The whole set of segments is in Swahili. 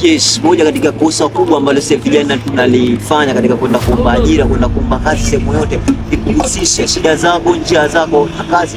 Yes, moja katika kosa kubwa ambalo sisi vijana tunalifanya katika kwenda kuomba ajira, kwenda kuomba kazi sehemu yote, ni kuhusisha shida zako, njia zako na kazi.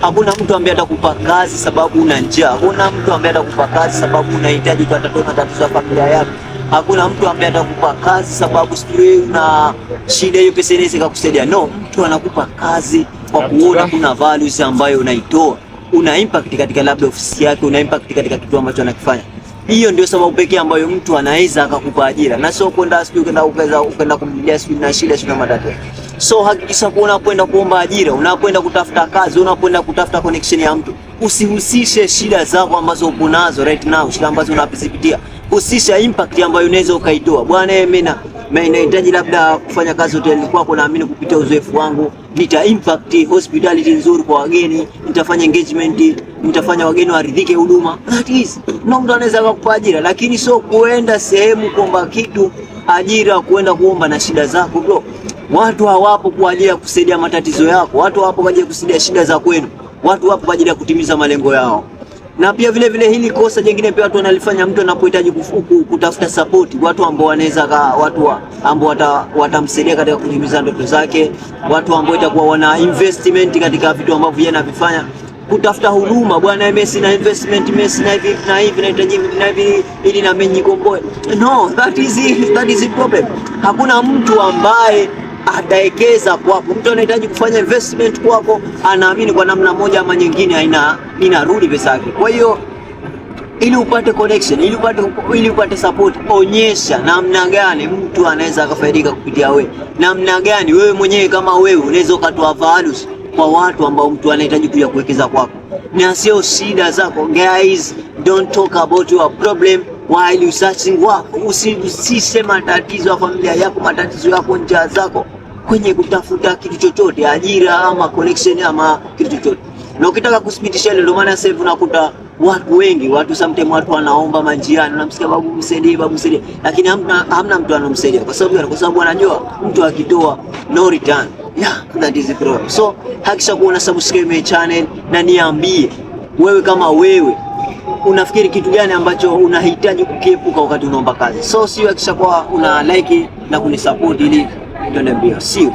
Hakuna mtu ambaye atakupa kazi sababu una njaa. Hakuna mtu ambaye atakupa kazi sababu unahitaji kutatua matatizo ya familia yako. Hakuna mtu ambaye atakupa kazi sababu sijui una shida, hiyo pesa inaweza ikakusaidia. No, mtu anakupa kazi kwa kuona kuna values ambayo unaitoa, una impact katika labda ofisi yake, una impact katika kitu ambacho anakifanya. Hiyo ndio sababu pekee ambayo mtu anaweza akakupa ajira, na sio kwenda sijui kwenda ukaenda kumlilia sijui na shida sijui na matatizo. So hakikisha kuwa unapoenda kuomba ajira, unapoenda kutafuta kazi, unapoenda kutafuta connection ya mtu, usihusishe shida zako ambazo upo nazo right now, shida ambazo unazipitia. Husisha impact ambayo unaweza ukaitoa. Bwana, mimi na nahitaji labda kufanya kazi hotelini kwako, naamini kupitia uzoefu wangu nita impact hospitality nzuri kwa wageni, nitafanya engagement, nitafanya wageni waridhike huduma. That is, no, mtu anaweza kukupa ajira, lakini sio kuenda sehemu kuomba kitu ajira, kuenda kuomba na shida zako, bro. Watu hawapo kwa ajili ya kusaidia matatizo yako, watu hawapo kwa ajili ya kusaidia shida za kwenu, watu wapo kwa ajili ya kutimiza malengo yao. Na pia vile vile hili kosa jingine pia watu wanalifanya, mtu anapohitaji kutafuta support, watu ambao wanaweza watu ambao watamsaidia katika kutimiza ndoto zake, watu ambao itakuwa wana investment katika vitu ambavyo yeye anavifanya, kutafuta huduma, bwana, mimi sina investment, mimi sina hivi na hivi, nahitaji hivi na hivi ili na mimi nikomboe. No, that is the problem. Hakuna mtu ambaye atawekeza kwako. Mtu anahitaji kufanya investment kwako, anaamini kwa namna moja ama nyingine haina inarudi pesa yake. Kwa hiyo ili upate connection, ili upate support, onyesha namna gani mtu anaweza akafaidika kupitia wewe, namna gani wewe mwenyewe kama wewe unaweza ukatoa values kwa watu ambao mtu anahitaji kuja kuwekeza kwako, na sio shida zako. Guys, don't talk about your problem while you searching work. Usihusishe matatizo ya familia yako, matatizo yako, njaa zako kwenye kutafuta kitu chochote, ajira ama connection ama kitu chochote. Na ukitaka kuthibitisha hilo, ndio maana sasa hivi unakuta watu wengi, watu sometimes watu wanaomba manjiani, unamsikia babu msaidie, babu msaidie, lakini hamna mtu anomsaidia. Kwa sababu gani? Kwa sababu anajua mtu akitoa, no return. Yeah, that is the problem. So hakikisha kuwa una subscribe my channel na niambie wewe kama wewe unafikiri kitu gani ambacho unahitaji kukiepuka wakati unaomba kazi. So sio, hakikisha kuwa una like na kunisupport ili tuende mbio. See you.